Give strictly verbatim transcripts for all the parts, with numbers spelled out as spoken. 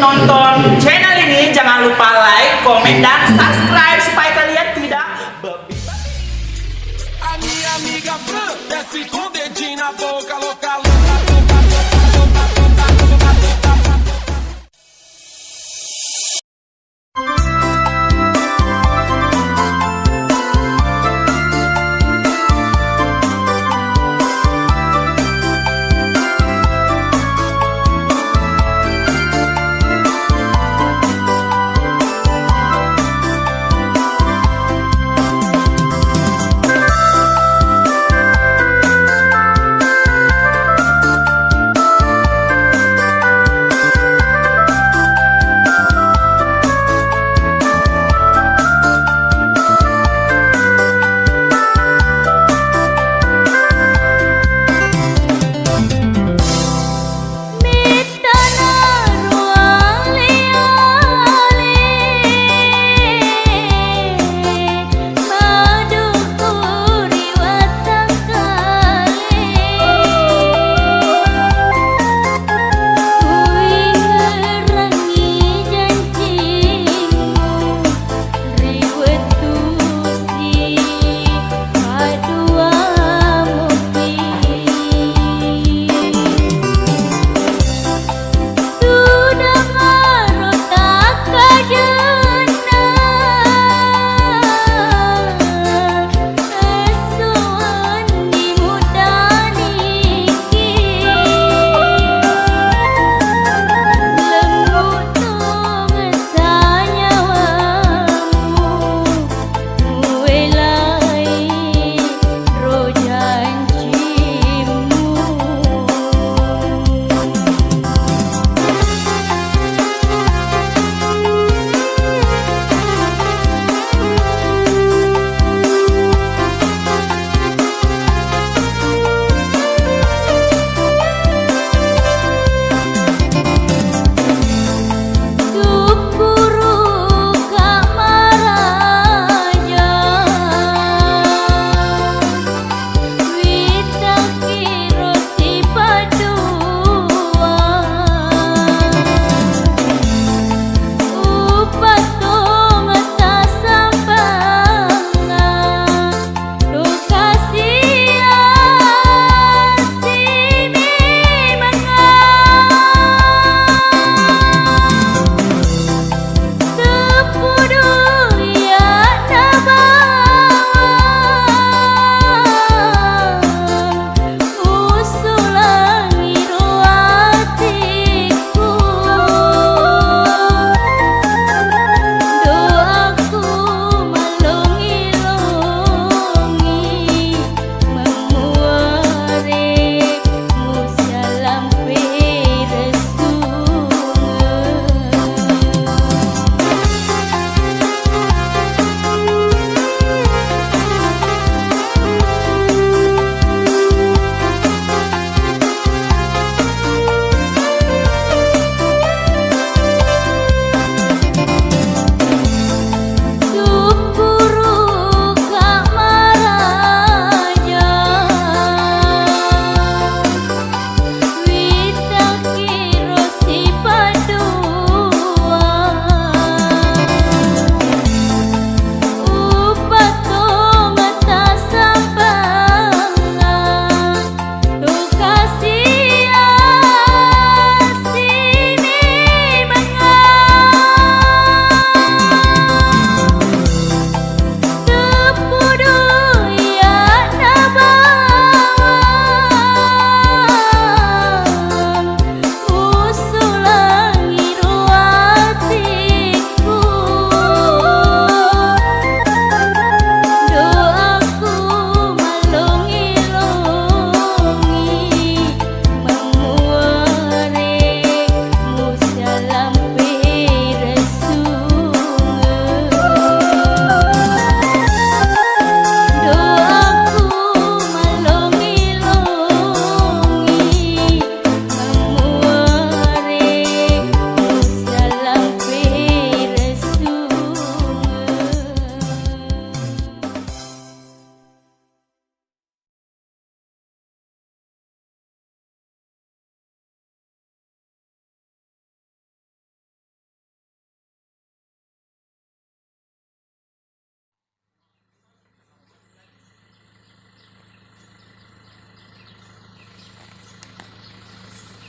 Tonton channel ini, jangan lupa like, komen, dan subscribe supaya kalian tidak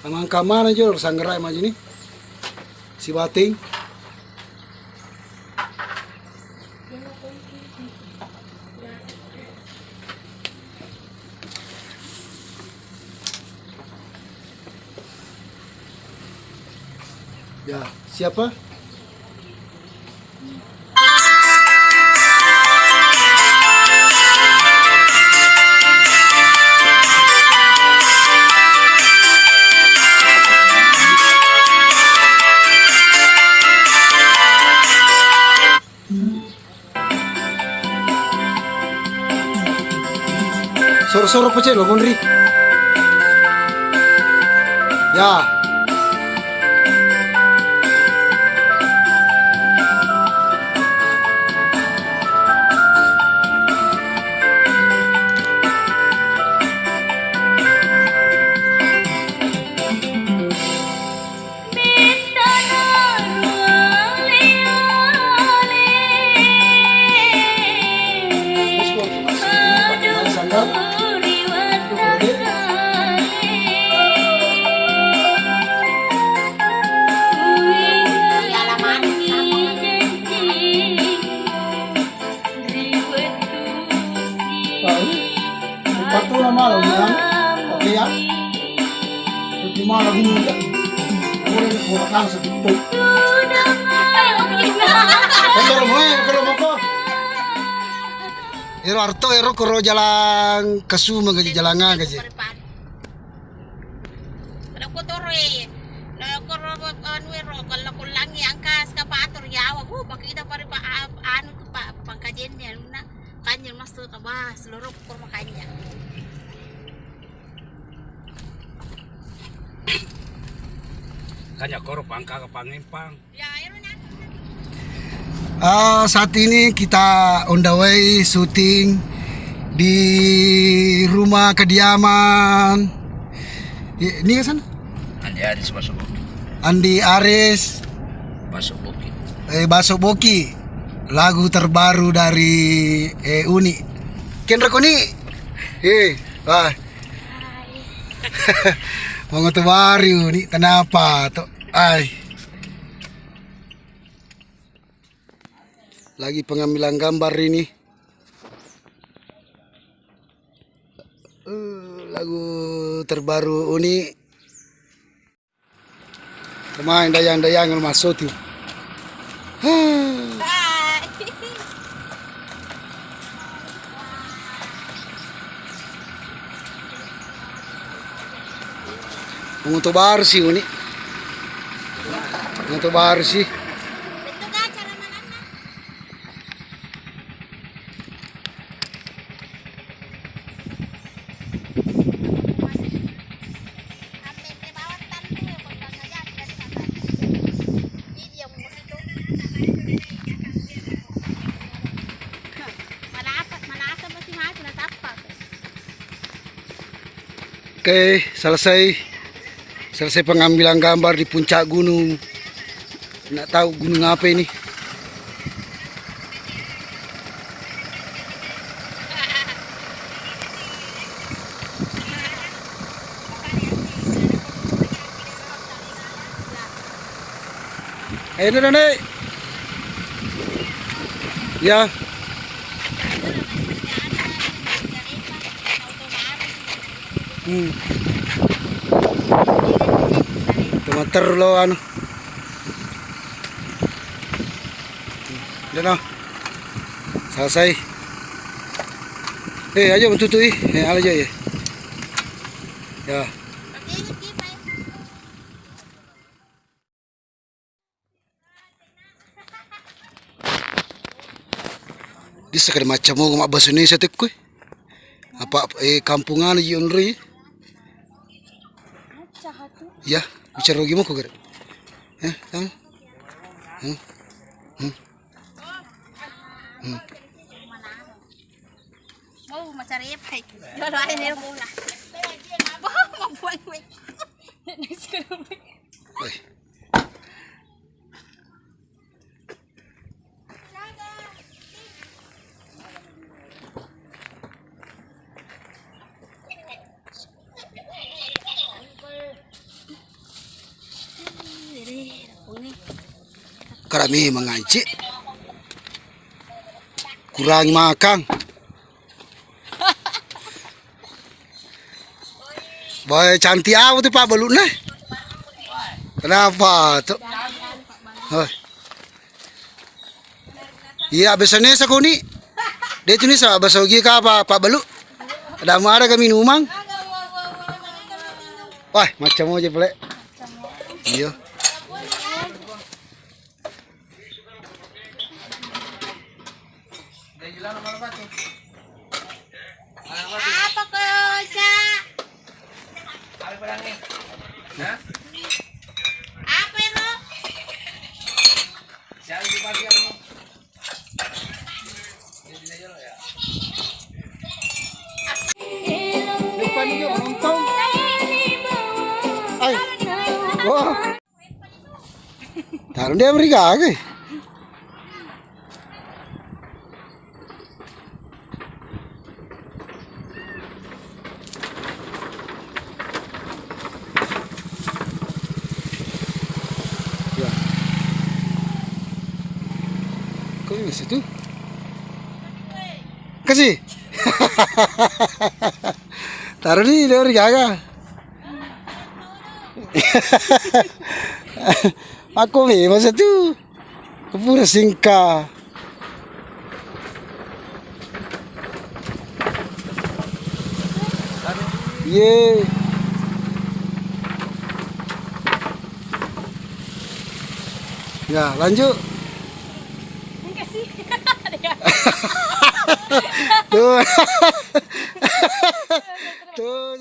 Mangka mana jo sanggerai maju ni. Sibateng. Ya, siapa? Soro-soro pacelo, Monri. Ya. Patuna malam bilang, oke ya. Patuna malam bilang. Boleh kurang sedikit. Kalau mau, kalau mau kok. Ero arto ero koro jalan kasuma gaji jalan gaji. Lokko toro e, lokko ro anu ero, kalau kulangi angka eskavator yawa, ku pakita pare pa anu ke pa pangkajennya luna. Kanya masuk ke bah seluruh kor makanya. Kanya koro pangka ke pangempang. Ah, saat ini kita on the way syuting di rumah kediaman. Ini ke sana? Andi Aris Basoboki. Andi Aris Basoboki. Eh, Basoboki. Lagu terbaru dari eh, Uni. Kenro Koni. Eh, wah. Mangoto baru ni, kenapa tuh? Ai. Lagi pengambilan gambar ini. Eh, lagu terbaru Uni. Pemain dayang-dayang masuk tuh. Untuk baru sih, Uni. Untuk baru sih. Oke, selesai. Selesai pengambilan gambar di puncak gunung. Nggak tahu gunung apa ini. Ayo dulu, Nek. Ya. Hmm. Teman terlalu anu. Udah no. Selesai. Eh, aja mentutui. Eh, ala aja ya. Ya. Dissa kada macca mogo mabbasu Indonesia tekku. Apa eh kampung anu ji onroi. Ya, bicara lagi moko gara. Eh, tang. Hmm. Hmm. Hmm. Mau macari apa iki? Jolo aja nih bola. Wah, mau buang gue. Next ke rumah. Woi. Rame manganci. Kurangi makang. Boy, cantik apa tu Pak Beluk nih? Kenapa tu? Hoi. Iya, besok nih sekuni. Dia tu nih sama besok lagi ke apa Pak Beluk? Ada mau ada ke minuman? Wah, macam aja pelek. Iya. Apa kau, Cak? Apa itu? Depan juga menonton. Ay. Wah. Taruh dia beri kaki. Ya. Kok ini situ? Kasih. Taruh di luar jaga. Aku memang satu. Pura singka. Ye. Ya, lanjut. Tuh. Tuh,